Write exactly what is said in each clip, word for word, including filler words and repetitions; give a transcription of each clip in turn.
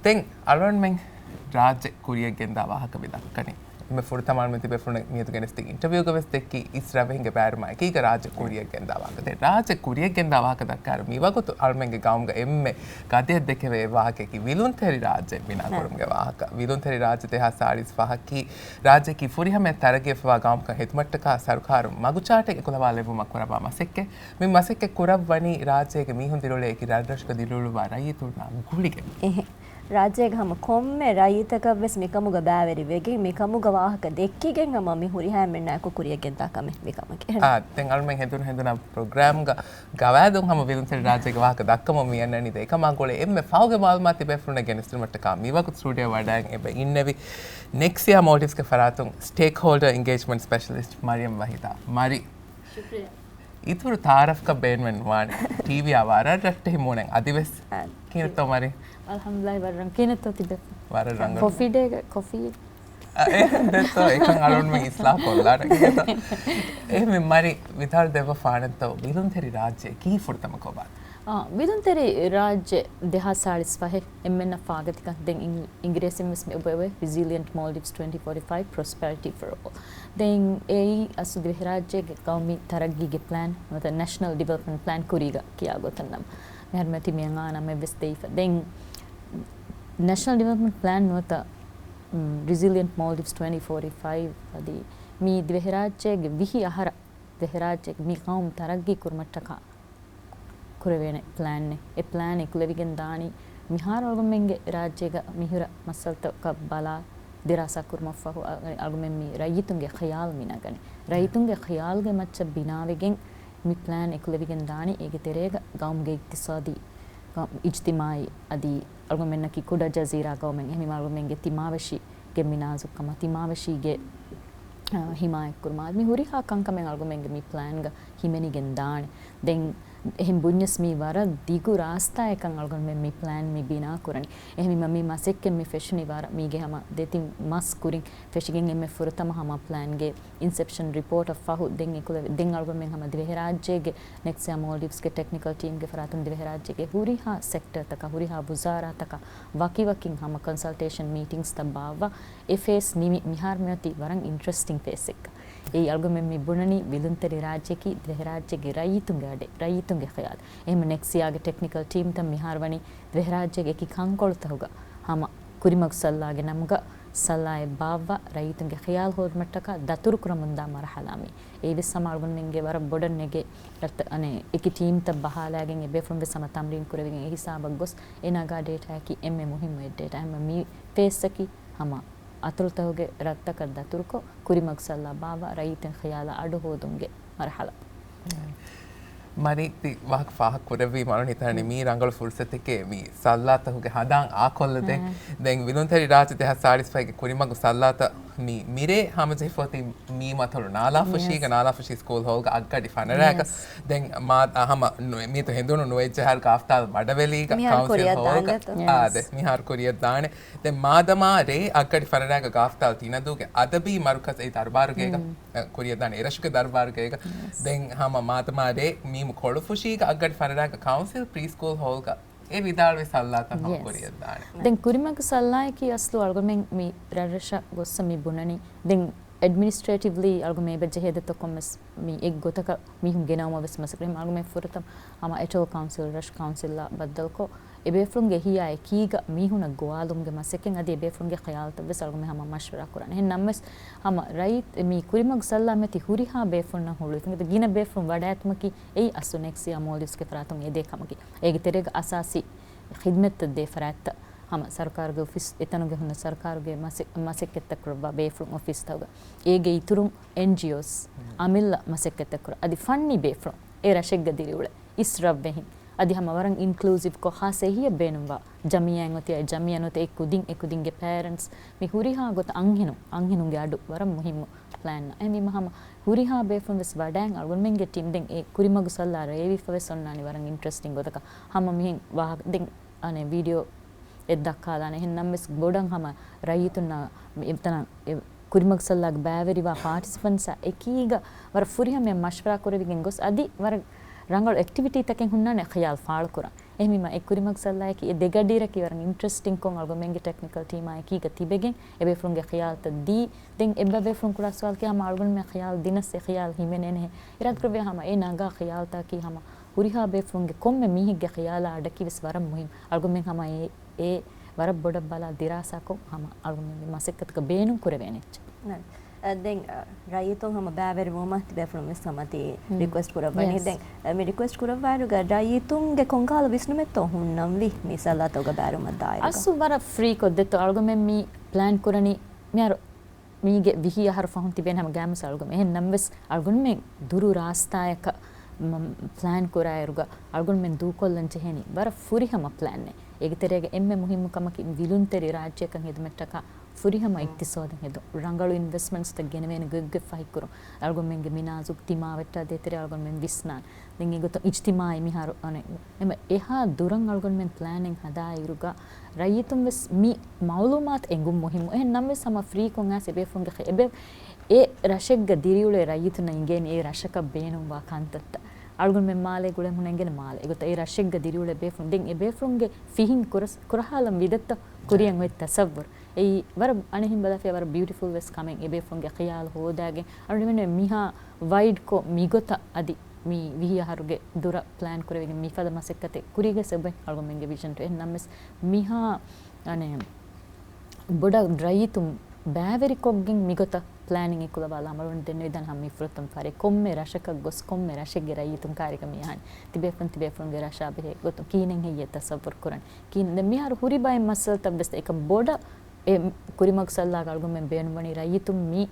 ދެން އަޅުގަނޑުމެން ރާއްޖެ ކުރިއަށް ގެންދާ ވާހަކަ މި ދައްކަނީ. އެންމެ ފުރަތަމަ އަޅުމެން ތިބޭފުޅުންނަށް މިއަދު ގެނެސްދިން އިންޓަވިއުގަ ވެސް ދެއްކި އިސްރާ ވެހިންގެ ބައިވެރިވުމާ އެކީގަ ރާއްޖެ ކުރިއަށް ގެންދާ ވާހަކަ. ދެން ރާއްޖެ ކުރިއަށް ގެންދާ ވާހަކަ ދައްކާއިރު މިވަގުތު އަޅުމެންގެ ގައުމުގަ އެންމެ ގަދަޔަށް ދެކެވޭ ވާހަކައަކީ ވިލުންތެރި ރާއްޖެ ބިނާ ކުރުމުގެ ވާހަކަ. ވިލުންތެރި ރާއްޖެ ދެހާސް ސާޅީސް ފަހަކީ ރާއްޖެއަކީ ފުރިހަމައަށް ތަރައްގީވެފަވާ ގައުމަކަށް ހެދުމަށްޓަކާ ސަރުކާރުން މަގުޗާޓެއް އެކުލަވާލެއްވުމަށް ކުރައްވާ މަސައްކަތް. މި މަސައްކަތް ކުރައްވަނީ ރާއްޖޭގެ މީހުން ދިރިއުޅޭ އެކި ރަށްރަށުގަ ދިރިއުޅުއްވާ ރައްޔިތުންނާ ގުޅިގެން. އެހެ. ރާއްޖޭގެ ހަމަ ކޮންމެ ރައްޔިތަކަށް ވެސް މިކަމުގަ ބައިވެރިވެގެން، މިކަމުގަ ވާހަކަ ދެއްކިގެން ހަމަ މި ހުރިހާ އެންމެންނާއެކު ކުރިއަށް ގެންދާ ކަމެއް މިކަމަކީ. އާ، ދެން އަޅުމެން ހެނދުނު ހެނދުނާ ޕްރޮގްރާމްގަ ގަވާއިދުން ހަމަ ވިލުންތެރި ރާއްޖޭގެ ވާހަކަ ދައްކަމުން މި އަންނަނީ. ދެން އެކަމާ ގުޅޭ އެންމެ ފަހުގެ މައުލޫމާތު ތިބޭފުޅުންނަށް ގެނެސްދިނުމަށްޓަކާ މިވަގުތު ސްޓޫޑިއޯ ވަޑައިގެން އެބަ އިންނެވި ނެކްސިއާ މޯލްޑިވްސްގެ ފަރާތުން ސްޓޭކްހޯލްޑަރ އެންގޭޖްމަންޓް ސްޕެޝަލިސްޓް މަރިޔަމް ވަހީދާ. މަރި، ޝުކްރިޔާ. އިތުރު ތައާރަފްކަށް ބޭނުމެއް ނުވާނެ. ޓީވީއާ ވަރަށް ރައްޓެހި މޫނެއް އަދިވެސް. އާ، ކިހިނެއްތޯ މަރި؟ އަލްޙަމްދުލިއްލާހި ވަރަށް ރަން. ކިހިނެއްތޯ ތިބެ؟ ވަރަށް ރަނގަޅު. ކޮފީ ޑޭގަ ކޮފީ. އެހެންތޯ އެކަން އަޅުންމެ އިސްލާހް ކޮށްލާނެ. އެހެން މަރި ވިދާޅު ދެއްވަފާނެތޯ ވިލުންތެރި ރާއްޖެ ކީ ފުރަތަމަ ކޮބާ؟ އާ، ވިލުންތެރި ރާއްޖެ ދެހާސް ސާޅީސް ފަހެއް އެންމެންނަށް ފާގަތިކަން ދެން އިން-، އިނގިރޭސިން ވެސް މި އޮބެވޭ ރިޒިލިއަންޓް މޯލްޑިވްސް ޓްވެންޓީ ފޯޓީ ފައިވް ޕްރޮސްޕެރިޓީ ފޮރް އޯލް. ދެން އެއީ އަސްލު ދިވެހިރާއްޖޭގެ ގައުމީ ތަރައްގީގެ ޕްލޭން ނުވަތަ ނެޝަނަލް ޑިވެލޮޕްމަންޓް ޕްލޭން ކުރީގަ ކިޔާ ގޮތަށް ނަމަ. މިހާރު މަތި މިއަން އާ ނަމެއް ވެސް ދެވިފަ. ދެން ނެޝަނަލް ޑިވެލޮޕްމަންޓް ޕްލޭން ނުވަތަ، މް، ރިޒިލިއަންޓް މޯލްޑިވްސް ޓްވެންޓީ ފޯޓީ ފައިވް އަދި މީ ދިވެހިރާއްޖޭގެ ވިހި އަހަރަށް ދިވެހިރާއްޖޭގެ މި ގައުމު ތަރައްގީ ކުރުމަށްޓަކާ ކުރެވޭނެ ޕްލޭނެއް. އެ ޕްލޭން އެކުލެވިގެން ދާނީ މިހާރު އަޅުގަނޑުމެންގެ ރާއްޖޭގަ މިހުރަ މައްސަލަތަކަށް ބަލާ ދިރާސާ ކުރުމަށްފަހު، އަ-، އަޅުގަނޑުމެން މި ރައްޔިތުންގެ ޚިޔާލު މި ނަގަނީ. ރައްޔިތުންގެ ޚިޔާލުގެ މައްޗަށް ބިނާވެގެން މި ޕްލޭން އެކުލެވިގެން ދާނީ. އޭގެ ތެރޭގަ ގައުމުގެ އިގްތިސާދީ، ގަ-، އިޖްތިމާއީ އަދި އަޅުގަނޑުމެންނަކީ ކުޑަ ޖަޒީރާ ގައުމެއް. އެހެންވީމަ އަޅުގަނޑުމެންގެ ތިމާވެށީގެ މި ނާޒުކުކަމާ، ތިމާވެށީގެ، އަ، ހިމާޔަތްކުރުމާ، މި ހުރިހާ ކަންކަމެއް އަޅުގަނޑުމެންގެ މި ޕްލޭންގަ ހިމެނިގެން ދާނެ. ދެން އެހެން ބުންޏަސް މީ ވަރަށް ދިގު ރާސްތާއެއްކަން އަޅުގަނޑުމެން މި ޕްލޭން މި ބިނާ ކުރަނީ. އެހެންވީމަ މި މަސައްކަތް މި ފެށުނީ ވަރަށް މީގެ ހަމަ ދެތިން މަސް ކުރިން ފެށިގެން އެންމެ ފުރަތަމަ ހަމަ ޕްލޭންގެ އިންސެޕްޝަން ރިޕޯޓަށް ފަހު ދެން އެކުލެވި-، ދެން އަޅުގަނޑުމެން ހަމަ ދިވެހިރާއްޖޭގެ ނެކްސިއާ މޯލްޑިވްސްގެ ޓެކްނިކަލް ޓީމްގެ ފަރާތުން ދިވެހިރާއްޖޭގެ ހުރިހާ ސެކްޓަރތަކަށް، ހުރިހާ ވުޒާރާތަކަށް ވަކިވަކިން ހަމަ ކޮންސަލްޓޭޝަން މީޓިންގްސްތައް ބާއްވާ އެ ފޭސް ނިމި މިހާރު މިއޮތީ ވަރަށް އިންޓްރެސްޓިން ފޭސްއެއްކަން. އެއީ އަޅުގަނޑުމެން މި ބުނަނީ ވިލުންތެރި ރާއްޖެއަކީ ދިވެހިރާއްޖޭގެ ރައްޔިތުންގެ އަޑެއް، ރައްޔިތުންގެ ޚިޔާލު. އެހެން ނެކްސިއާގެ ޓެކްނިކަލް ޓީމްތައް މިހާރު ވަނީ ދިވެހިރާއްޖޭގެ އެކި ކަންކޮޅުތަކުގަ ހަމަ ކުރިމަގު ސައްލާގެ ނަމުގަ ސައްލާއެއް ބާއްވާ ރައްޔިތުންގެ ޚިޔާލު ހޯދުމަށްޓަކާ ދަތުރުކުރަމުންދާ މަރުހަލާ މީ. އެއީވެސް ހަމަ އަޅުގަނޑުމެންގެ ވަރަށް ބޮޑަށް ނެގޭ ރައްތަ-، އަނެއް، އެކި ޓީމްތައް ބަހާލާގެން އެބޭފުޅުން ވެސް ހަމަ ތަމްރީން ކުރެވިގެން އެ ހިސާބަށް ގޮސް އޭނާގާ ޑޭޓާއަކީ އެންމެ މުހިއްމު އެއް ޑޭޓާ. ހަމަ މި ފޭސްއަކީ ހަމަ އަތޮޅުތަކުގެ ރަށްތަކަށް ދަތުރުކޮށް، ކުރިމަގު ސައްލާ ބާއްވާ ރައްޔިތުން ޚިޔާލަށް އަޑު ހޯދުމުގެ މަރުހަލާ. މަރީ ތި ވާހަކަ ފާހަގަ ކުރެއްވީ މަ އަޅުގަނޑު ހިތަނީ މީ ރަނގަޅު ފުރުސަތެކޭ މީ ސައްލާތަކުގެ ހަނދާން އާކޮށްލަދޭ. ދެން ވިލުންތެރި ރާއްޖެ ދެހާސް ސާޅީސް ފަހެއްގެ ކުރިމަގު ސައްލާތައް މި މިރޭ ހަމަޖެހިފަ އޮތީ މީމު އަތޮޅު ނާލާފުށީގަ، ނާލާފުށީ ސްކޫލް ހޯލްގަ އަށްގަޑި ފަނަރައިގަ. ދެން މާ ހަމަ ނު-، މީތު ހެނދުނު ނުވައެއްޖަހާރު ގާފްތާލު މަޑަވެލީގަ ކައުންސިލް ހޯލްގަ. އާދެ، މިހާރު ކުރިއަށް ދާނެ. ދެން މާދަމާ ރޭ އަށްގަޑި ފަނަރައިގަ ގާފްތާލު ތިނަދޫގެ އަދަބީ މަރުކަޒް އެ ދަރުބާރުގޭގަ، އަ، ކުރިއަށްދާނެ އެރަށުގެ ދަރުބާރުގޭގަ. ދެން ހަމަ މާދަމާ ރޭ މީމު ކޮޅުފުށީގަ އަށްގަޑި ފަނަރައިގަ ކައުންސިލް ޕްރީ ސްކޫލް ހޯލްގަ އެ ވިދާޅުވި ސައްލާތައް ހަމަ ކުރިއަށްދާނެ. ދެން ކުރިމަގު ސައްލާއަކީ އަސްލު އަޅުގަނޑުމެން މި ރަށްރަށަށް ގޮއްސަ މި ބުނަނީ. ދެން އެޑްމިނިސްޓްރޭޓިވްލީ އަޅުގަނޑު މޭބަ ޖެހޭ ދެތޯ ކޮންމެސް މި އެއްގޮތަކަށް މީހުން ގެނައުމަށް ވެސް މަސައްކަތް. އަޅުގަނޑުމެން ފުރަތަމަ ހަމަ އެޓޯލް ކައުންސިލް، ރަށު ކައުންސިލްއާ ބައްދަލުކޮށް، އެބޭފުޅުންގެ އެހީއާ އެކީގަ މީހުނަށް ގޮވާލުމުގެ މަސައްކަތް އަދި އެބޭފުޅުންގެ ޚިޔާލުތައް ވެސް އަޅުގަނޑުމެން ހަމަ މަޝްވަރާ ކުރާނެ. އެހެން ނަމަވެސް ހަމަ ރައީތް މި ކުރިމަގު ސައްލާ މެތި ހުރިހާ ބޭފުޅުންނަށް ހުޅުވިފަ ގިނަ ބޭފުޅުން ވަޑައިގަތުމަކީ އެއީ އަސްލު ނެކްސިއާ މޯލްޑިވްސްގެ ފަރާތުން އެދޭ ކަމަކީ. އޭގެ ތެރޭގަ އަސާސީ ޚިދްމަތްތައް ދޭ ފަރާތްތައް ހަމަ ސަރުކާރުގެ އޮފީސް، އެތަނުގެ ހުންނަ ސަރުކާރުގެ މަސެ-، މަސައްކަތްތައް ކުރައްވާ ބޭފުޅުން އޮފީސްތަކުގަ. އޭގެ އިތުރުން އެންޖީއޯސް، އަމިއްލަ މަސައްކަތްތައް ކުރާ. އަދި ފަންނީ ބޭފުޅުން އެ ރަށެއްގަ ދިރިއުޅޭ އިސްރަށްވެހިން. އަދި ހަމަ ވަރަށް އިންކްލޫސިވްކޮށް ހާސް އެހީއަށް ބޭނުންވާ ޖަމިއްޔާއެއް އޮތިއްޔާ، ޖަމިއްޔާ ނުވަތަ އެ ކުދިން، އެ ކުދިންގެ ޕޭރެންޓްސް، މި ހުރިހާ ގޮތަށް އަންހެނުން، އަންހެނުންގެ އަޑު ވަރަށް މުހިއްމު ޕްލޭންއަށް. އެހެންވީމަ ހަމަ ހުރިހާ ބޭފުޅުން ވެސް ވަޑައިގެން އަޅުގަނޑުމެންގެ ޓީމް ދެން އެ ކުރިމަގު ސައްލާ ރޭވިފަ ވެސް އޮންނާނީ ވަރަށް އިންޓްރެސްޓިން ގޮތަކަށް. ހަމަ މިހެން ވާހަކަ ދެން އަނެއް ވީޑިއޯ އެއް ދައްކާލާނެ. އެހެން ނަމަވެސް ބޮޑަށް ހަމަ ރައްޔިތުންނާ މި-، އެތަނަށް އެ ކުރިމަގު ސައްލާގެ ބައިވެރިވާ ޕާޓިސިޕަންޓްސްއާ އެކީގަ ވަރަށް ފުރިހަމަޔަށް މަޝްވަރާ ކުރެވިގެން ގޮސް އަދި ވަރަށް ރަނގަޅު އެކްޓިވިޓީތަކެއް ހުންނާނެ ޚިޔާލު ފާޅުކުރަން. އެހެންވީމަ އެ ކުރިމަގު ސައްލާއަކީ އެ ދެގަޑިއިރަކީ ވަރަށް އިންޓްރެސްޓިންކޮށް އަޅުގަނޑުމެންގެ ޓެކްނިކަލް ޓީމާ އެކީގަ ތިބެގެން އެބޭފުޅުންގެ ޚިޔާލުތައް ދީ. ދެން އެއްބަ ބޭފުޅުން ކުރާ ސުވާލަކީ ހަމަ އަޅުގަނޑުމެން ޚިޔާލު ދިނަސް އެ ޚިޔާލު ހިމެނޭނެހެ. އިރާދަކުރެއްވިޔާ ހަމަ އެ ނަގާ ޚިޔާލުތަކީ ހަމަ ހުރިހާ ބޭފުޅުންގެ ކޮންމެ މީހެއްގެ ޚިޔާލާ އަޑަކީ ވެސް ވަރަށް މުހިންމު. އަޅުގަނޑުމެން ހަމަ އެ، އެ ވަރަށް ބޮޑަށް ބަލާ ދިރާސާކޮށް ހަމަ އަޅުގަނޑުމެންގެ މަސައްކަތަކަށް ބޭނުން ކުރެވޭނެ އެއްޗެއް. އަ، ދެން، އަ، ރައްޔިތުން ހަމަ ބައިވެރިވުމަށް ތިބޭފުޅުން ވެސް ހަމަ ތި ރިކުއެސްޓް ކުރައްވަނީ. ދެން، އަ، މި ރިކުއެސްޓް ކުރައްވާއިރުގަ ރައްޔިތުންގެ ކޮންކަހަލަ ވިސްނުމެއްތޯ ހުންނަންވީ މި ސައްލާތަކުގަ ބައިވެރިވުމަށް ދާއިރުގަ؟ އަސްލު ވަރަށް ފްރީކޮށް ދެއްތޯ އަޅުގަނޑުމެން މި ޕްލޭން ކުރަނީ މިހާރު މީގެ ވިހި އަހަރު ފަހުން ތިބޭނެ ހަމަ ގާތްމުވެސް އަޅުގަނޑު. އެހެން ނަމަވެސް އަޅުގަނޑުމެން ދުރު ރާސްތާއަކަށް މަ-، ޕްލޭން ކުރާއިރުގަ އަޅުގަނޑުމެން ދޫކޮށްލަން ޖެހޭނީ ވަރަށް ފުރިހަމަ ޕްލޭނެއް. އޭގެ ތެރޭގަ އެންމެ މުހިއްމު ކަމަކީ ވިލުންތެރި ރާއްޖެއަކަށް ހިދުމަތްޓަކާ ފުރިހަމަ އިޤްތިޞާދެއް ހެދުން، ރަނގަޅު އިންވެސްޓްމަންޓްސްތައް ގެނެވޭނެ ގޮތްގޮތް ފަހިކުރުން، އަޅުގަނޑުމެންގެ މި ނާޒުކު ތިމާވެއްޓާ ދޭތެރޭ އަޅުގަނޑުމެން ވިސްނާން. ދެން އެގޮތަށް އިޖްތިމާޢީ މިހާރު އަނެއް އެމަ އެހާ ދުރަށް އަޅުގަނޑުމެން ޕްލޭނެއް ހަދާއިރުގަ ރައްޔިތުން ވެސް މި މަޢުލޫމާތު އެނގުން މުހިއްމު. އެހެން ނަމަވެސް ހަމަ ފްރީކޮށް އައިސް އެބޭފުޅުންގެ ޚި-، އެބޭ-، އެ ރަށެއްގަ ދިރިއުޅޭ ރައްޔިތުންނަށް އިނގޭނީ އެ ރަށަކަށް ބޭނުންވާ ކަންތައްތައް. އަޅުގަނޑުމެން މާލޭ ގުޅޭ ހުންނަން އިނގޭނެ މާލެ. އެގޮތަށް އެ ރަށެއްގަ ދިރިއުޅޭ ބޭފުޅުން ދެން އެބޭފުޅުންގެ ފިހިން ކުރަސް-، ކުރަހާލަން ވިދަތްތޯ ކުރިޔަށް އޮތް ތަޞައްވުރު. އެއީ ވަރަށް އަނެއްހެން ބަލާފިޔާ ވަރަށް ބިއުޓިފުލް ވެސް ކަމެއް އެބޭފުޅުންގެ ޚިޔާލު ހޯދާގެން އަޅުގަނޑުމެން މިހާ ވައިޑްކޮށް މިގޮތަށް އަދި މި ވިހި އަހަރުގެ ދުރަށް ޕްލޭން ކުރެވިގެން މިފަދަ މަސައްކަތެއް ކުރީގަސް އެބަ އަޅުގަނޑުމެންގެ ވިޝަންޓު. އެހެން ނަމަވެސް މިހާ އަނެއް ބޮޑަށް ރައްޔިތުން ބައިވެރިކޮށްގެން މިގޮތަށް ޕްލޭނިން އެކުލަވާލާ އަޅުގަނޑު ދެންނެވިދާނެ ހަމަ މި ފުރަތަމަ ފަހަރެއް ކޮންމެ ރަށަކަށް ގޮސް ކޮންމެ ރަށެއްގެ ރައްޔިތުން ކާރިގަ މި އަހަން ތިބޭފުން ތިބޭފުންގެ ރަށާ ބެހޭ ގޮތުން ކީނެއް ހެއްޔޭ ތަޞައްވުރު ކުރަން. ކީން ދެން މިހާރު ހުރި ބައެއް މައްސަލަތައް ވެސް އެކަ ބޮޑަށް އެ ކުރިމަގު ސައްލާގަ އަޅުގަނޑުމެން ބޭނުންވަނީ ރައްޔިތުން މި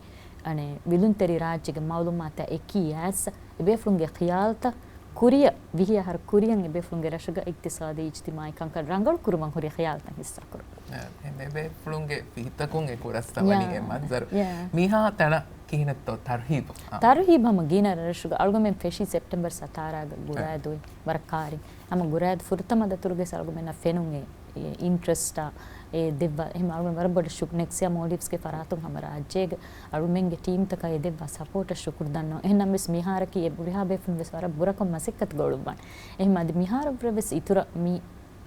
އަނެއް ވިލުންތެރި ރާއްޖޭގެ މައުލޫމާތާ އެކީ އައިސް އެބޭފުޅުންގެ ޚިޔާލުތައް ކުރިއަށް ވިހި އަހަރު ކުރިއަށް އެބޭފުޅުންގެ ރަށުގަ އިޤްތިޞާދީ އިޖްތިމާޢީ ކަންކަން ރަނގަޅު ކުރުމަށް ހުރި ޚިޔާލުތައް ހިއްސާ ކުރުން. އެ، އެބޭފުޅުންގެ ފިހިތަކުން އެ ކުރަސްތައް ވަނީ އެ މަންޒަރު. މީހާ ތަނަށް ކިހިނެއްތޯ ތަރުހީބު؟ އާ. ތަރުހީބު ހަމަ ގިނަ ރަށްރަށުގަ އަޅުގަނޑުމެން ފެށީ ސެޕްޓެމްބަރ ސަތާރާގަ ގުރާދޫއި ވަރަށް ކާރިން. ހަމަ ގުރާދޫ ފުރަތަމަ ދަތުރުގަ އަޅުގަނޑުމެންނަށް ފެނުން އެ އިންޓްރެސްޓާ އެ ދެއްވާ. އެހެން އަޅުގަނޑު ވަރަށް ބޮޑަށް ޝުކް-، ނެކްސިއާ މޯލްޑިވްސްގެ ފަރާތުން ހަމަ ރާއްޖޭގެ އަޅުމެންގެ ޓީމްތަކަށް އެ ދެއްވާ ސަޕޯޓަށް ޝުކުރު ދަންނަވަން. އެހެން ނަމަވެސް މިހާރަކީ އެ ހުރިހާ ބޭފުޅުން ވެސް ވަރަށް ބުރަކޮށް މަސައްކަތު ގޮޅުއްވާން. އެހެން އަދި މިހާރަށްވުރެ ވެސް އިތުރަށް މި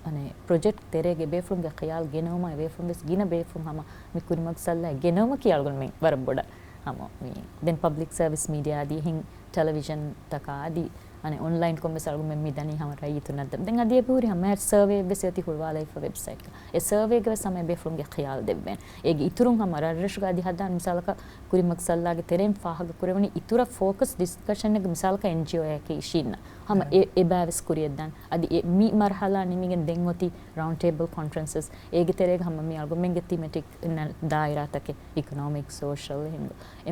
އަނެއް ޕްރޮޖެކްޓް ތެރޭގެ ބޭފުޅުންގެ ޚިޔާލު ގެނައުމަށް އެ ބޭފުޅުން ވެސް ގިނަ ބޭފުޅުން ހަމަ މި ކުރިމަގު ސައްލައި ގެނައުމަކީ އަޅުގަނޑުމެން ވަރަށް ބޮޑަށް ހަމަ މި ދެން ޕަބްލިކް ސަރވިސް މީޑިއާ އަދި އެހެން ޓެލެވިޝަންތަކާ އަދި އަނެއް އޮންލައިން ކޮށް ވެސް އަޅުގަނޑުމެން މި ދަނީ ހަމަ ރައްޔިތުންނަށް ދަން. ދެން އަދި އެބަހުރި ހަމަ ސަރވޭ ވެސް އޮތީ ހުޅުވާލައިފަ ވެބްސައިޓް. އެ ސަރވޭގަ ވެސް ހަމަ އެބޭފުޅުންގެ ޚިޔާލު ދެއްވޭނެ. އޭގެ އިތުރުން ހަމަ ރަށްރަށުގަ އަދި ހަދާން މިސާލަކަށް ކުރިމަގު ސައްލާގެ ތެރެއިން ފާހަގަ ކުރެވުނީ އިތުރަށް ފޯކަސް ޑިސްކަޝަނެއްގެ މިސާލަކަށް އެންޖީއޯއަކީ އިށީންނަ ހަމަ އެ، އެބާ ވެސް ކުރިއަށްދާން. އަދި އެ މި މަރުހަލާ ނިމިގެން ދެން އޮތީ ރައުންޑް ޓޭބަލް ކޮންފަރެންސަސް. އޭގެ ތެރޭގަ ހަމަ މި އަޅުގަނޑުމެންގެ ތީމެޓިކް ދާއިރާތަކެއް އިކޮނޮމިކް، ސޯޝަލް އެހެން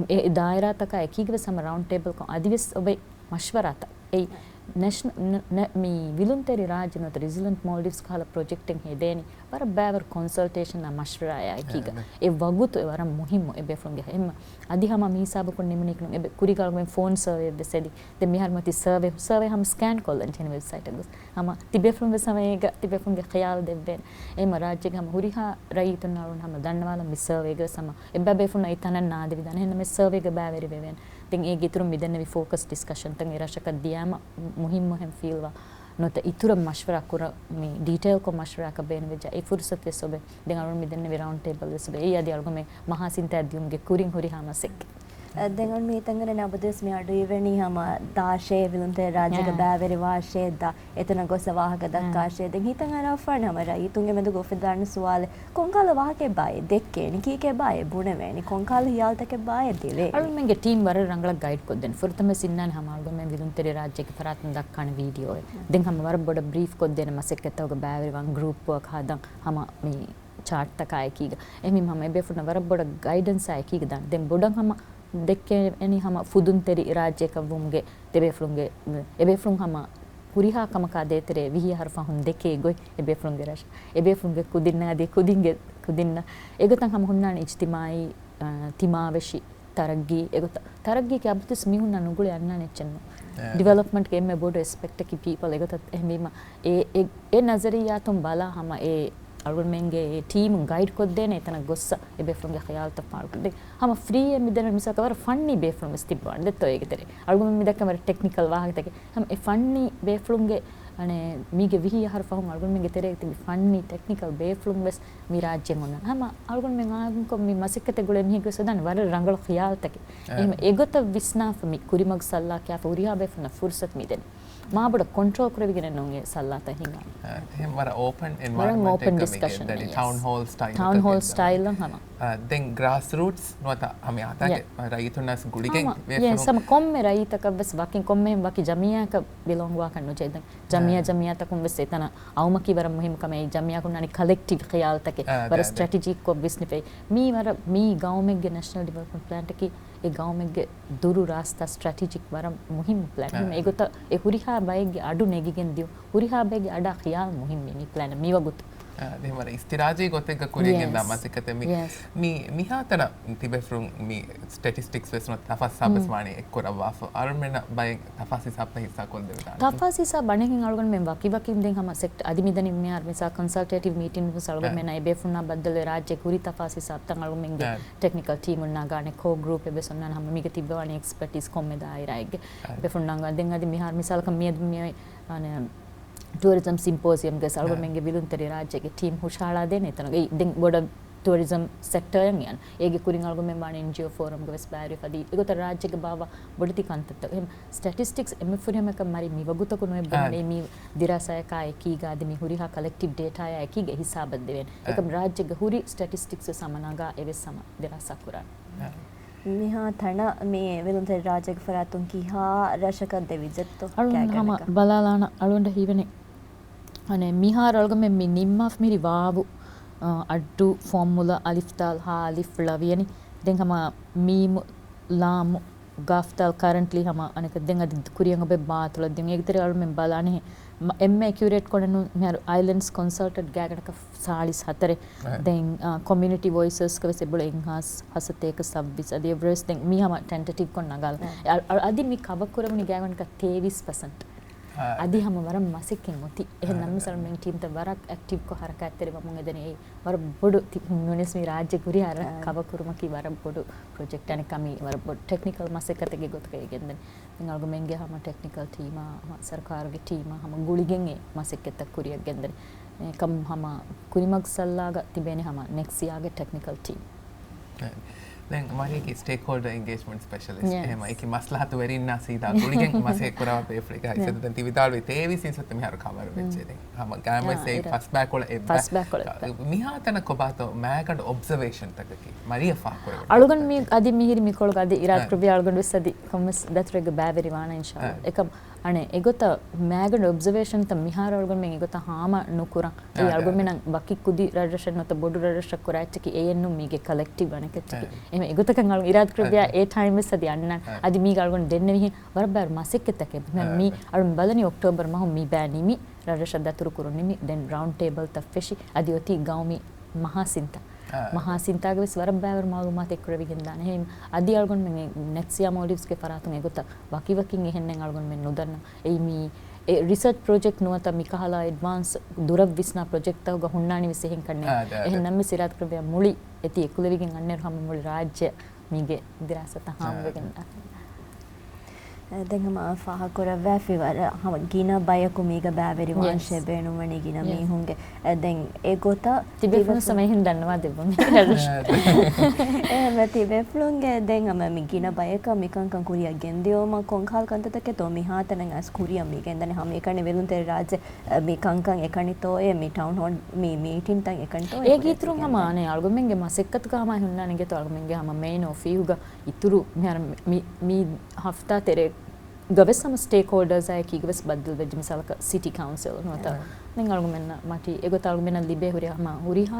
އެ، އެ ދާއިރާތަކާ އެކީގަ ވެސް ހަމަ ރައުންޑް ޓޭބަލް ކޮން އަދިވެސް އޮބެ މަޝްވަރާތައް. އެއީ ނެޝަ-، ނ-، ނ-، މި ވިލުންތެރި ރާއްޖެ ނުވަތަ ރިޒިލަންޓް މޯލްޑިވްސް ކަހަލަ ޕްރޮޖެކްޓެއް ހެދޭނީ ވަރަށް ބައިވަރު ކޮންސަލްޓޭޝަން އާ މަޝްވަރާއާ އެކީގަ. އެ ވަގުތު އެ ވަރަށް މުހިއްމު އެބޭފުޅުންގެ ހެމަ. އަދި ހަމަ މި ހިސާބަކުން ނިމުނީކުން އެބެ ކުރީގަ އަޅުގަނޑުމެން ފޯން ސަރވޭ ވެސް ހެދި. ދެން މިހާރު މަތި ސަރވޭ، ސަރވޭ ހަމަ ސްކޭން ކޮށްލަން ޖެހެނީ ވެބްސައިޓަށް ގޮސް. ހަމަ ތިބޭފުޅުން ވެސް ހަމަ އޭގަ ތިބޭފުޅުންގެ ޚިޔާލު ދެއްވޭނެ. އެހެމަ ރާއްޖޭގެ ހަމަ ހުރިހާ ރައްޔިތުންނަށް އަޅުގަނޑު ހަމަ ދަންނަވާލަން މި ސަރވޭގަ ވެސް ހަމަ އެއްބައި ބޭފުޅުންނަށް އެ ތަނަށް ނާދެވިދާނެ. އެހެންނަމަ ސަރވޭގަ ބައިވެރިވެވޭނެ. ދެން އޭގެ އިތުރުން މި ދެންނެވި ފޯކަސް ޑިސްކަޝަންތައް އެ ރަށަކަށް ދިޔާމަ މުހިއްމުހެން ފީލްވާ ނުވަތަ އިތުރަށް މަޝްވަރާ ކުރަން މި ޑީޓެއިލްކޮށް މަޝްވަރާކަށް ބޭނުންވެއްޖާ އެ ފުރުސަތު ވެސް އޮބެ. ދެން އަޅުގަނޑު މި ދެންނެވި ރައުންޑް ޓޭބަލް ވެސް އޮބެ. އެއީ އަދި އަޅުގަނޑުމެން މަހާ ސިންތާ ދިޔުމުގެ ކުރިން ހުރި ހާމަސެއް. އަ، ދެން އަޅު މި ހިތަށް އަރާ އަބަދުވެސް މި އަޑު އިވެނީ ހަމަ ދާށޭ ވިލުންތެރި ރާއްޖޭގަ ބައިވެރިވާށޭ ދާ އެތަނަށް ގޮސް ވާހަކަ ދައްކާށޭ. ދެން ހިތަށް އަރާފާނެ ހަމަ ރައްޔިތުންގެ މެދުގަ އުފެދާނެ ސުވާލެއް ކޮންކަހަލަ ވާހަކައެއްބާއޭ ދެއްކޭނީ؟ ކީކޭބާއޭ ބުނެވޭނީ؟ ކޮންކަހަލަ ހިޔާލުތަކެއްބާއޭ ދެވޭނީ؟ އަޅުމެންގެ ޓީމް ވަރަށް ރަނގަޅަށް ގައިޑް ކޮށްދޭނެ. ފުރަތަމަ ސިންނާނެ ހަމަ އަޅުގަނޑުމެން ވިލުންތެރި ރާއްޖޭގެ ފަރާތުން ދައްކާނެ ވީޑިއޯއެއް. ދެން ހަމަ ވަރަށް ބޮޑަށް ބްރީފް ކޮށްދޭނެ މަސައްކަތްތަކުގަ ބައިވެރިވާން ގްރޫޕް ވާކް ހަދަން ހަމަ މި ޗާޓްތަކާ އެކީގަ. އެހެންވީމަ ހަމަ އެބޭފުޅުންނަށް ވަރަށް ބޮޑަށް ގައިޑެންސްއާ އެކީގަ ދާން. ދެން ބޮޑަށް ހަމަ ދެއްކޭނީ ހަމަ ފުދުންތެރި ރާއްޖެއަކަށް ވުމުގެ ދެބޭފުޅުންގެ، އެބޭފުޅުން ހަމަ ހުރިހާ ކަމަކާ ދޭތެރޭ ވިހި އަހަރު ފަހުން ދެކޭ ގޮތް އެބޭފުޅުންގެ ރަށް، އެބޭފުޅުންގެ ކުދިންނަށް އަދި ކުދިންގެ ކުދިންނަށް. އެގޮތަށް ހަމަ ހުންނާނެ އިޖްތިމާޢީ، އަ، ތިމާވެށި ތަރައްގީ. އެގޮތަށް ތަރައްގީގެ އަބަދުވެސް މީހުންނާ ނުގުޅޭ އަންނާނެ އެއްޗެއް ނޫން. އެ. ޑިވެލޮޕްމަންޓްގެ އެންމެ ބޮޑު އެސްޕެކްޓަކީ ޕީޕަލް. އެގޮތަށް އެހެންވީމަ އެ، އެ، އެ ނަޒަރިއްޔާތުން ބަލާ ހަމަ އެ އަޅުގަނޑުމެންގެ އެ ޓީމުން ގައިޑް ކޮށްދޭނެ އެތަނަށް ގޮއްސަ އެބޭފުޅުންގެ ޚިޔާލުތައް ފާޅުކޮށްދޭ. ހަމަ ފްރީއެއް މިދެން މިސާލަކަށް ވަރަށް ފަންނީ ބޭފުޅުން ވެސް ތިއްބަވާނެ ދެއްތޯ އޭގެ ތެރޭ. އަޅުގަނޑުމެން މިދައްކަން ވަރަށް ޓެކްނިކަލް ވާހަކަތަކެއް. ހަމަ އެ ފަންނީ ބޭފުޅުންގެ އަނެއް މީގެ ވިހި އަހަރު ފަހުން އަޅުގަނޑުމެންގެ ތެރޭގަ ތިބި ފަންނީ ޓެކްނިކަލް ބޭފުޅުން ވެސް މި ރާއްޖެ އޮންނަން. ހަމަ އަޅުގަނޑުމެން އާއްމުކޮށް މި މަސައްކަތެއް ގުޅޭ މީހެއްގެ ވެސް ވެދާނެ ވަރަށް ރަނގަޅު ޚިޔާލުތަކެއް. އެހެން އެގޮތަށް ވިސްނާފަ މި ކުރިމަގު ސައްލާ ކިޔާފަ ހުރިހާ ބޭފުޅުންނަށް ފުރުސަތު މިދެނީ. މާބޮޑަށް ކޮންޓްރޯލް ކުރެވިގެނެއް ނޫން އެ ސައްލާތައް ހިނގާ. އެހެން ވަރަށް އޯޕަން އެންވަޔަރަންމަންޓެއްގަ މި ގެންދަނީ. ޓައުން ހޯލް ސްޓައިލް. ޓައުން ހޯލް ސްޓައިލް ހަމަ. އާ، ދެން ގްރާސް ރޫޓްސް ނުވަތަ ހަމަ އާތާގެ ރައްޔިތުންނަސް ގުޅިގެން ހަމަ، ވެފަ ޔެސް، ހަމަ ކޮންމެ ރައްޔިތަކަށް ވެސް ވަކިން ކޮންމެހެން ވަކި ޖަމިއްޔާއަކަށް ބިލޮންގް ވާކަށް ނުޖެހޭ. ދެން ޖަމިއްޔާ، ޖަމިއްޔާތަކުން ވެސް އެތަނަށް އައުމަކީ ވަރަށް މުހިއްމު ކަމެއް. އެ ޖަމިއްޔާގަ ހުންނާނީ ކަލެކްޓިވް ޚިޔާލުތަކެއް. ވަރަށް ސްޓްރެޓެޖިކްކޮށް ވިސްނިފައި. މީ ވަރަށް މީ ގައުމެއްގެ ނެޝަނަލް ޑިވެލޮޕްމަންޓް ޕްލޭންއަކީ އެ ގައުމެއްގެ ދުރު ރާސްތާ ސްޓްރެޓެޖިކް ވަރަށް މުހިއްމު ޕްލޭން. އެހެން އެގޮތަށް އެ ހުރިހާ ބައެއްގެ އަޑު ނެގިގެން ދިޔުން. ހުރިހާ ބައެއްގެ އަޑާ ޚިޔާލު މުހިއްމީ މި ޕްލޭނަށް މިވަގުތު. އާ، ދެން ވަރަށް އިސްތިރާޖީ ގޮތެއްގަ ކުރިޔަށް ގެންދާ މަސައްކަތެއް މި. މި، މިހާތަނަށް ތިބޭފުޅުން މި ސްޓެޓިސްޓިކްސް ވެސް ނުވަތަ ތަފާސް ހިސާބް ވެސް ވާނީ އެއްކުރައްވާފަ. އަޅުމެންނަށް ބައެއް ތަފާސް ހިސާބްތައް ހިއްސާ ކޮށްދެވިދާނެ. ތަފާސް ހިސާބް އަނެއްހެން އަޅުގަނޑުމެން ވަކިވަކިން ދެން ހަމަ ސެކްޓަ އަދި މިދަނީ މިހާރު މިސާ ކޮންސަލްޓޭޓިވް މީޓިން ވެސް އަޅުގަނޑުމެންނަށް އެ ބޭފުންނާ ބައްދަލުވެ ރާއްޖޭގެ ހުރި ތަފާސް ހިސާބްތައް އަޅުގަނޑުމެންގެ ޓެކްނިކަލް ޓީމުންނާ ގާނެ ކޯ ގްރޫޕެއް ވެސް އޮންނާނެ. ހަމަ މީގެ ތިއްބަވާނީ އެކްސްޕަޓީސް ކޮންމެ ދާއިރާއެއްގެ. އެ ބޭފުންނާ ގާ-، ދެން އަދި މިހާރު މިސާލަކަށް މިއަދު މިއޮތް އަނެ ޓޫރިޒަމް ސިމްޕޯޒިއަމްގެ އަޅުގަނޑުމެންގެ ވިލުންތެރި ރާއްޖޭގެ ޓީމް ހުށަހަޅާދޭނެ އެތަނުގައި. ދެން ބޮޑަށް ޓޫރިޒަމް ސެކްޓަރއަށް އަން. އޭގެ ކުރިން އަޅުގަނޑުމެން ވާނެ އެންޖީއޯ ފޯރަމްގެ ވެސް ބައިވެރިވެފަ އަދި އެގޮތަށް ރާއްޖޭގެ ބާވާ ބޮޑެތި ކަންތައްތައް. އެހެން ސްޓެޓިސްޓިކްސް އެންމެ ފުރިހަމައަކަށް މަރި މިވަގުތަކު ނުވެ ބުނެ މީ ދިރާސާއަކާ އެކީގަ އަދި މި ހުރިހާ ކަލެކްޓިވް ޑޭޓާއާ އެކީގަ ހިސާބަށް ދެވޭނެ. އެކަމް ރާއްޖޭގެ ހުރި ސްޓެޓިސްޓިކްސް ވެސް ހަމަ ނަގާ އެވެސް ހަމަ ދިރާސާ ކުރާނެ. މިހާ ތަނަށް މި ވެލުންތެރި ރާއްޖޭގެ ފަރާތުން ކިހާ ރަށަކަށް ދެވިއްޖެތޯ؟ އަޅުން ހަމަ ބަލާލާނަ އަޅުން ހީވެނި. އަނެ މިހާރު އަޅުގަމެން މި ނިންމާފަ މިރި ވާވު، އަ، އައްޑޫ ފޮންމުލަ އަލިފް ދާލް ހާ އަލިފް ޅަވިޔަނި. ދެން ހަމަ މީމު ލާމު ގާފް ދާލް ކަރަންޓްލީ ހަމަ އަނެކަ ދެން އަދި ކުރިއަށް އޮބެ ބާތުޅަ ދެން އޭގެތެރޭ އަޅުމެން ބަލާނެ އެންމެ އެކިއުރޭޓް ކޮނެ ނޫން މިހާރު އައިލެންޑްސް ކޮންސަލްޓެންޓް ގާގަނޑަކަށް ސާޅީސް ހަތަރެއް. ދެން، އާ، ކޮމިއުނިޓީ ވޮއިސަސްގަ ވެސް އެބޮޅަ އެއްހާސް ހަސަތޭކަ ސައްބީސް އަދި އެވަރެސް ދެން މީ ހަމަ ޓެންޓެޓިވް ކޮށް ނަގާލަ. އަ-، އަ-، އަދި މި ކަވަ ކުރެވުނީ ގާގަނޑަކަށް ތޭވީސް ޕަސެންޓް. އަދި ހަމަ ވަރަށް މަސައްކަތް އޮތީ. އެހެން ނަމަވެސް އަޅުމެން ޓީމްތައް ވަރަށް އެކްޓިވްކޮށް ހަރަކާތްތެރިވަމުން އެދެނީ އެއީ ވަރަށް ބޮޑު ތި-، ނޫނީސް މި ރާއްޖެ ހުރިހާ ރަށް ކަވަ ކުރުމަކީ ވަރަށް ބޮޑު ޕްރޮޖެކްޓް އަނެއް ކަމީ ވަރަށް ބޮޑު ޓެކްނިކަލް މަސައްކަތެއްގެ ގޮތުގައި ގެންދަނީ. ދެން އަޅުގަމެންގެ ހަމަ ޓެކްނިކަލް ޓީމާ، ހަމަ ސަރުކާރުގެ ޓީމާ، ހަމަ ގުޅިގެން އެ މަސައްކަތްތައް ކުރިއަށް ގެންދަނީ. އެކަމް ހަމަ ކުރިމަގު ސައްލާގަ ތިބޭނެ ހަމަ ނެކްސްޔާގެ ޓެކްނިކަލް ޓީމް. ދެން މަރީގެ ސްޓޭކްހޯލްޑަރ އެންގޭޖްމަންޓް ސްޕެޝަލިސްޓް. އެހެމަ އެކި މަސްލަހަތު ވެރިންނާ ސީދާ ގުޅިގެން މަސައްކަތް ކުރާ ބޭފުޅެއްގެ ހައިސިއްޔަތު ދެން ތި ވިދާޅުވި ތޭވީސް އިންސައްތަ މިހާރު ކަވަރު ވެއްޖެ. ދެން ހަމަ ގާމަސް އެއް ފަސް ބައިކޮޅަށް އެއްބަ. ފަސް ބައިކޮޅަށް އެއްބަ. މިހާތަނަށް ކޮބާތޯ މާގަނޑު އޮބްޒަވޭޝަންތަކަކީ މަރިޔަށް ފާހަގަކުރެވުނު އަޅުގަނޑު މި ކަންތައްތަކީ. އަދި މިހިރި މިކޮޅުގަ އަދި އިރާދަކުރެއްވިޔާ އަޅުގަނޑު ވެސް އަދި ކޮންމެސް ދަތުރެއްގަ ބައިވެރިވާނަ އިންޝާﷲ. އެކަމް އަނެއް އެގޮތަށް މާގަނޑު އޮބްޒަވޭޝަންތައް މިހާރު އަޅުގަނޑުމެން އެގޮތަށް ހާމަ ނުކުރަން. އެއީ އަޅުގަނޑުމެންނަށް ވަކި ކުދި ރަށްރަށެއް ނުވަތަ ބޮޑު ރަށްރަށަށް ކުރާ އެއްޗަކީ އެއެއްނު މީގެ ކަލެކްޓިވް އަނެކެއްޗަކީ. އެހެން އެގޮތަކަށް އަޅު އިރާދަކުރެއްވިޔާ އެ ޓައިމް ވެސް އަދި އަންނަން. އަދި މީގަ އަޅުގަނޑު ދެންނެވިހެން ވަރަށް ބާރު މަސައްކަތްތަކެއް. މި އަޅު ބަލަނީ އޮކްޓޯބަރ މަހު މި ބައި ނިމި ރަށްރަށަށް ދަތުރު ކުރުން ނިމި ދެން ރައުންޑް ޓޭބަލްތައް ފެށި އަދި އޮތީ ގައުމީ މަހާސިންތައް. މަހާސިންތާގެ ވެސް ވަރަށް ބާވަރު މައުލޫމާތެއް ކުރެވިގެންދާނެ. އެހެން އަދި އަޅުގަނޑުމެން ނެކްސްޔާ މޯލްޑިވްސްގެ ފަރާތުން އެގޮތަށް ވަކިވަކިން އެހެންނެއް އަޅުގަނޑުމެން ނުދަންނަ. އެއީ މީ އެ ރިސަރޗް ޕްރޮޖެކްޓް ނުވަތަ މިކަހަލަ އެޑްވާންސް ދުރަށް ވިސްނާ ޕްރޮޖެކްޓްތަކުގަ ހުންނާނީ ވެސް އެހެން ކަންނޭނގެ. އެހެން ނަމަވެސް އިރާދަކުރެއްވިޔާ މުޅި އެތި އެކުލެވިގެން އަންނައިރު ހަމަ މުޅި ރާއްޖެ މީގެ ދިރާސާތައް ހާމަވެގެން. ދެން ހަމަ ފާހަގަކުރައްވާފި ވަރަށް ހަމަ ގިނަ ބަޔަކު މީގަ ބައިވެރިވާންށޭ ބޭނުންވަނީ ގިނަ މީހުންގެ. ދެން އެގޮތަށް ތިބޭފުޅުން ސަމަ އެހެން ދަންނަވާ ދެއްވަމޭ. އެހެން ތިބޭފުޅުންގެ ދެން ހަމަ މި ގިނަ ބަޔަކަށް މިކަންކަން ކުރިއަށް ގެންދިޔުމަށް ކޮންކަހަލަ ކަންތައްތަކެއްތޯ މިހާތަނަށް އައިސް ކުރިއަށް މި ގެންދަނީ؟ ހަމައެކަނި ވެލުންތެރި ރާއްޖެ މި ކަންކަން އެކަނިތޯއޭ، މި ޓައުން ހޯލް، މި މީޓިންތައް އެކަނިތޯއޭ؟ އޭގެ އިތުރުން ހަމަ އަނެއް އަޅުގަނޑުމެންގެ މަސައްކަތުގަ ހަމަ ހުންނާނެ އިނގޭތޯ އަޅުގަނޑުމެންގެ ހަމަ މެއިން އޮފީހުގަ އިތުރު މިހާރު މި، މި ހަފްތާ ތެރޭގަ ވެސް ހަމަ ސްޓޭކް ހޯލްޑާސްއާ އެކީގަ ވެސް ބައްދަލު ވެއްޖެ. މިސާލަކަށް ސިޓީ ކައުންސިލް ނުވަތަ ދެން އަޅުގަނޑުމެންނަށް މަތީ އެގޮތަށް އަޅުގަނޑުމެންނަށް ލިބޭ ހުރި ހަމަ ހުރިހާ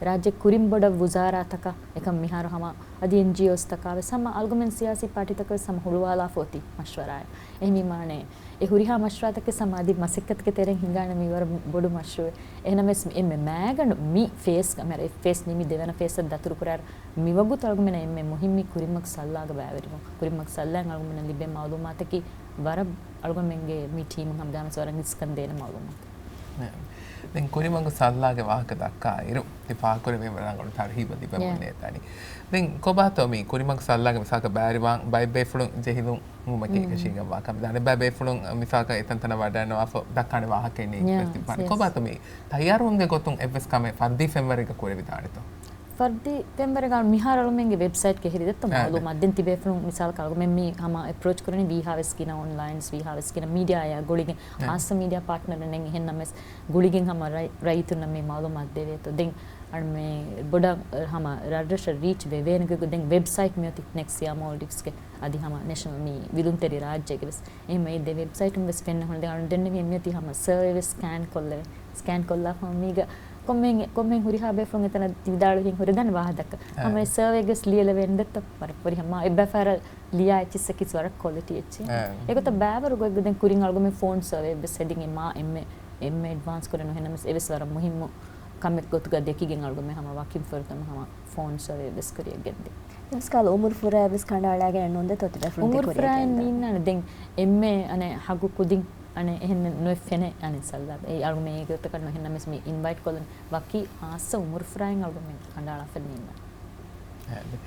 ރާއްޖެ ކުރިން ބޮޑަށް ވުޒާރާތަކަށް އެކަމް މިހާރު ހަމަ އަދި އެންޖީއޯސްތަކާ ވެސް ހަމަ އަޅުގަނޑުމެން ސިޔާސީ ޕާޓީތަކަށް ވެސް ހަމަ ހުޅުވާލާފަ އޮތީ މަޝްވަރާއެއް. އެހެންވީމާ އަނެއް އެ ހުރިހާ މަޝްވަރާތަކެއް ހަމަ އަދި މަސައްކަތުގެ ތެރެއިން ހިނގާނެ މީ ވަރަށް ބޮޑު މަޝްރޫއެއް. އެހެނަމެސް އެންމެ މައިގަނޑު މި ފޭސްގަ، މި ފޭސް ނިމި ދެވަނަ ފޭސްއަށް ދަތުރު ކުރާއިރު، މިވަގުތު އަޅުގަނޑުމެންނަށް އެންމެ މުހިއްމީ ކުރިމަގު ސައްލާގަ ބައިވެރިވުން. ކުރިމަގު ސައްލާއިން އަޅުގަނޑުމެންނަށް ލިބޭ މައުލޫމާތަކީ ވަރަށް އަޅުގަނޑުމެންގެ މި ޓީމުން ހަމަ ގާމެސް ވަރަށް އިސްކަން ދޭނެ މައުލޫމާތު. ނައަމް. ދެން ކުރިމަގު ސައްލާގެ ވާހަކަ ދައްކާ އިރު، ތި ފާހަގަކުރެއްވީ ވަރަށް ރަނގަޅު ތަރުހީބަށް ދިބަ ބުނެދާނީ. ދެން ކޮބާތޯ މި ކުރިމަގު ސައްލާގެ މިސާލަކަށް ބައިވެރިވާން ބައެއް ބޭފުޅުން ޖެހިލުން ވުމަކީ އެކަށީގެންވާ ކަމެއް. ދާނެ ބައެއް ބޭފުޅުން މިސާލަކަށް އެތަންތަނަށް ވަޑައިންނަވާފަ ދައްކާނެ ވާހަކައެއް ނެތް ވެސް ތިއްބާނެ. ކޮބާތޯ މި ތައްޔާރުވުމުގެ ގޮތުން އެއްވެސް ކަމެއް ފަރުދީ ފެންވަރެއްގަ ކުރެވިދާނެތޯ؟ ފަރުދީ ފެންވަރެއްގަ މިހާރު އަޅުމެންގެ ވެބްސައިޓްގެ ހިރި ދެއްތޯ މައުލޫމާތު. ދެން ތިބޭފުޅުން މިސާލަކަށް އަޅުމެން މި ހަމަ އެޕްރޯޗް ކުރަނީ ވީހާވެސް ގިނަ އޮންލައިންސް، ވީހާވެސް ގިނަ މީޑިއާއާ ގުޅިގެން، ހާއްސަ މީޑިއާ ޕާޓްނަރުންނެއް އެހެންނަމަވެސް ގުޅިގެން ހަމަ ރައި-، ރައްޔިތުންނަށް މި މައުލޫމާތު ދެވޭތޯ. ދެން އަޅުމެން ބޮޑަށް ހަމަ ރަށްރަށަށް ރީޗް ވެވޭނެ ގޮތް ދެން ވެބްސައިޓް މިއޮތީ ނެކްސް އެއާ މޯލްޑިވްސްގެ އަދި ހަމަ ނޭޝަނަލް މި ވިލުންތެރި ރާއްޖޭގެ ވެސް. އެހެން އެ ދެ ވެބްސައިޓުން ވެސް ފެންނަ ހުން ދެން އަޅުން ދެންނެވި މިއޮތީ ހަމަ ސަރވޭ ވެސް ސްކޭން ކޮށްލެވެ. ސްކޭން ކޮށްލާފަ މީގަ ކޮންމެ، ކޮންމެ ހުރިހާ ބޭފުޅުން އެތަނަށް ވިދާޅުވިހެން ހުރެދާނެ ވާހަކަ. ހަމަ އެ ސަރވޭގެސް ލިޔެލެވޭނެ ދެއްތޯ. ވަރަށް ފުރިހަމަ އެއްބަފަރަށް ލިޔާ އެއްޗިއްސަކީސް ވަރަށް ކޮލިޓީ އެއްޗެއް. އެގޮތަށް ބައިވަރު ގޮތްގަ ދެން ކުރިން އަޅުގަމެން ފޯން ސަރވޭ ވެސް ހެދިން އެ މާ އެންމެ، އެންމެ އެޑްވާންސް ކުރެން އެހެންނަމަވެސް އެވެސް ވަރަށް މުހިއްމު ކަމެއް ގޮތުގަ ދެކިގެން އަޅުގަމެން ހަމަ ވަކިން ފުރަތަމަ ހަމަ ފޯން ސަރވޭ ވެސް ކުރިއަށް ގެންދި. އެވެސް ކަހަލަ އުމުރު ފުރާ ވެސް ކަނޑައަޅާގެން ނުންދެތޯ ތިބޭފުޅުން އުމުރު ފުރާއިން ނީންނާނެ. ދެން އެންމެ އަނެއް ހަގު ކުދިން އަނެއް އެހެން ނު-، ނުއެއް ފެނޭ އަނެއް ސައްލާ. އެއީ އަޅުގަމެން އޭގެ ގޮތަކަށް ނު އެހެންނަމަވެސް މި އިންވައިޓް ކޮށްލަން ވަކި ހާއްސަ އުމުރު ފުރާއިން އަޅުގަމެން ކަނޑައަޅާފަ ނީންނާނެ. އެ، ދެ-،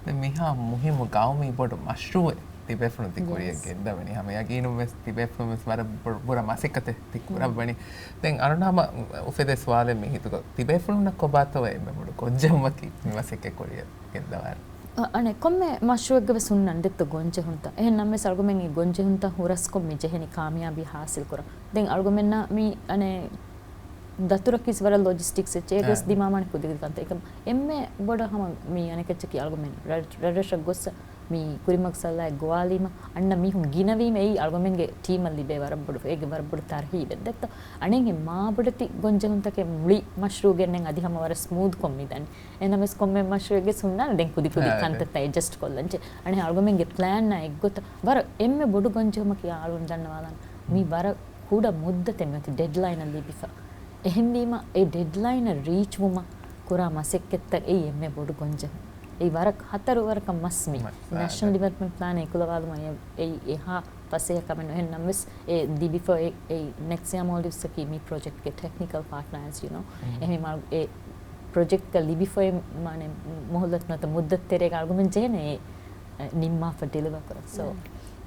ދެން މިހާ މުހިއްމު ގައުމީ ބޮޑު މަޝްރޫއެއް ތިބޭފުޅުން ތި ކުރިއަށް ގެންދަވަނީ. ހަމަ ޔަގީނުން ވެސް ތިބޭފުޅުން ވެސް ވަރަށް ބޮ-، ބުރަ މަސައްކަތެއް ތި ކުރައްވަނީ. ދެން އަޅުން ހަމަ އުފެދޭ ސުވާލެއް މި ހިތުގަ ތިބޭފުޅުންނަށް ކޮބާތޯ އެންމެ ބޮޑު ގޮންޖެހުމަކީ މި މަސައްކަތް ކުރިއަށް ގެންދަވާނެ. އަ-، އަނެއް ކޮންމެ މަޝްރޫއެއްގަ ވެސް ހުންނަން ދެއްތޯ ގޮންޖެހުންތައް. އެހެން ނަމަވެސް އަޅުގަމެން އެ ގޮންޖެހުންތައް ހުރަސްކޮށް މި ޖެހެނީ ކާމިޔާބީ ހާސިލް ކުރަން. ދެން އަޅުގަމެންނަށް މި އަނެއް ދަތުރަކީސް ވަރަށް ލޮޖިސްޓިކްސް އެއްޗެއް އެގޮސް ދިމާވާނެ ކުދިކުދި ކަންތައް. އެކަމް އެންމެ ބޮޑަށް ހަމަ މި އަނެކެއްޗަކީ އަޅުގަމެން ރަށް-، ރަށްރަށަށް ގޮސް މި ކުރިމަގު ސައްލާއެއް ގޮވާލީމަ އަންނަ މީހުން ގިނަވީމަ އެއީ އަޅުގަމެންގެ ޓީމަށް ލިބޭ ވަރަށް ބޮޑު، އޭގެ ވަރަށް ބޮޑު ތަރްހީބެއް ދެއްތޯ. އަނެއް އެ މާ ބޮޑެތި ގޮންޖެހުންތަކެއް މުޅި މަޝްރޫގެންނެއް އަދި ހަމަ ވަރަށް ސްމޫދްކޮށް މިދަނީ. އެހެންނަމަވެސް ކޮންމެ މަޝްރޫއެއްގެ ހުންނާނެ ދެން ކުދިކުދި ކަންތައްތައް އެޑްޖަސްޓް ކޮށްލަން ޗެ. އަނެއް އަޅުގަމެންގެ ޕްލޭންއާ އެއްގޮތަށް ވަރަށް އެންމެ ބޮޑު ގޮންޖެހުމަކީ އަޅުން ދަންނަވާލަން މީ ވަރަށް ކުޑަ މުއްދަތެއް މިއޮތީ ޑެޑްލައިނަށް ލިބިފަ. އެހެންވީމަ އެ ޑެޑްލައިނަށް ރީޗްވުމަށް ކުރާ މަސައްކަތްތައް އެއީ އެންމެ ބޮޑު ގޮންޖެހުން. އެއީ ވަރަށް ހަތަރު ވަރަކަށް މަސް މި ނޭޝަނަލް ޑިވެލޮޕްމަންޓް ޕްލޭން އެކުލަވާލުމަށް އެ-، އެއީ އެހާ ފަސޭހަ ކަމެއް ނު. އެހެން ނަމަވެސް އެ ލިބިފަ އެ-، އެއީ ނެކްސް އެއާ މޯލްޑިވްސްއަކީ މި ޕްރޮޖެކްޓްގެ ޓެކްނިކަލް ޕާޓްނާ އެޒް ޔޫ ނޯ. އެހެންވީމަ އެ ޕްރޮޖެކްޓްގަ ލިބިފައި މާނެ މުހުލަތު ނުވަތަ މުއްދަތު ތެރޭގަ އަޅުގަމެން ޖެހޭނެ އެ، އެ، ނިންމާފަ ޑެލިވަރ ކުރަން. So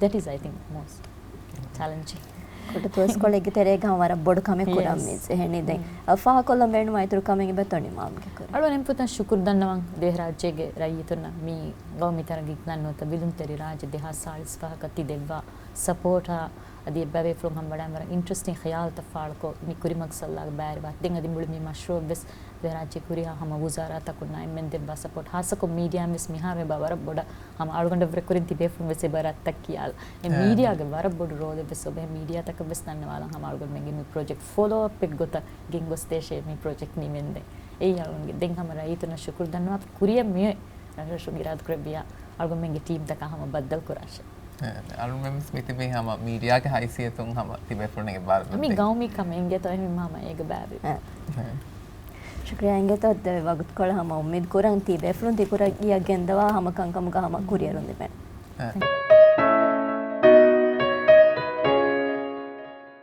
that is I think most challenging. ކޮޓަތުވަސްކޮޅެއްގެ ތެރޭގަ ވަރަށް ބޮޑު ކަމެއް ކުރަން މީސް. އެހެނީ ދެން ފާހަކޮށްލަން ބޭނުންވާ އިތުރު ކަމެއް އެބަތޯ ނިމާމްގެ ކުރިން؟ އަޅުގަނޑު އެންމެ ފުރަތަމަ ޝުކުރު ދަންނަވަން ދިވެހިރާއްޖޭގެ ރައްޔިތުންނަށް މި ގައުމީ ތަރައްގީގެ ޕްލޭން ނުވަތަ ވިލުންތެރި ރާއްޖެ ދެހާސް ސާޅީސް ފަހަކަށް ތި ދެއްވާ ސަޕޯޓާ އަދި އެއްބައި ބޭފުޅުން ހަމަ ވަޑައިގެން ވަރަށް އިންޓްރެސްޓިން ޚިޔާލުތައް ފާޅުކޮށް، މި ކުރިމަގު ސައްލާގެ ބައިވެރިވާ. ދެން އަދި މުޅި މި މަޝްރޫއަށްވެސް ދިވެހިރާއްޖެ ކުރިހާ ހަމަ ވުޒާރާތަކުންނާ އެންމެން ދެއްވާ ސަޕޯޓް، ހާއްސަކޮށް މީޑިއާއިންވެސް މިހާރު އެބަ ވަރަށް ބޮޑަށް ހަމަ އަޅުގަނޑަށްވުރެ ކުރިން ތިބޭފުޅުންވެސް އެބަ ރަށްތައް ކިޔާލަ. އެ މީޑިއާގެ ވަރަށް ބޮޑު ރޯލެއްވެސް އޮވޭ. މީޑިއާތަކަށްވެސް ދަންނަވާލަން ހަމަ އަޅުގަނޑުމެންގެ މި ޕްރޮޖެކްޓް ފޮލޯ އަޕްއެއް ގޮތަށް ގެންގޮސްދޭށޭ މި ޕްރޮޖެކްޓް ނިމެންދެން. އެއީ އަޅުގަނޑުގެ ދެން ހަމަ ރައްޔިތުންނަށް ޝުކުރު ދަންނަވާ ކުރިއަށް މިއޮތް ރަށްރަށުން އިރާދަކުރެއްވިޔާ އަޅުގަނޑުމެންގެ ޓީމްތަކާ ހަމަ ބައްދަލުކުރާށޭ. އެ، އަޅުމެންވެސް މިތިބީ ހަމަ މީޑިއާގެ ހައިސިއްޔަތުން ހަމަ ތިބޭފުޅުންނަށް އެއްބާރުލުން މި ދޭން. ގައުމީ ކަމެއް އިނގޭތޯ އެހެންވީމަ ހަމަ އޭގެ ބައިވެރި. އެ. އެ. ޝުކުރިއްޔާ އިނގޭތޯ ދެ ވަގުތުކޮޅަށް ހަމަ އުއްމީދު ކުރަން ތިބޭފުޅުން ތި ކުރިއަށް ގެންދަވާ ހަމަ ކަންކަމުގަ ހަމަ ކުރިއެރުން ލިބޭނެ. އެ.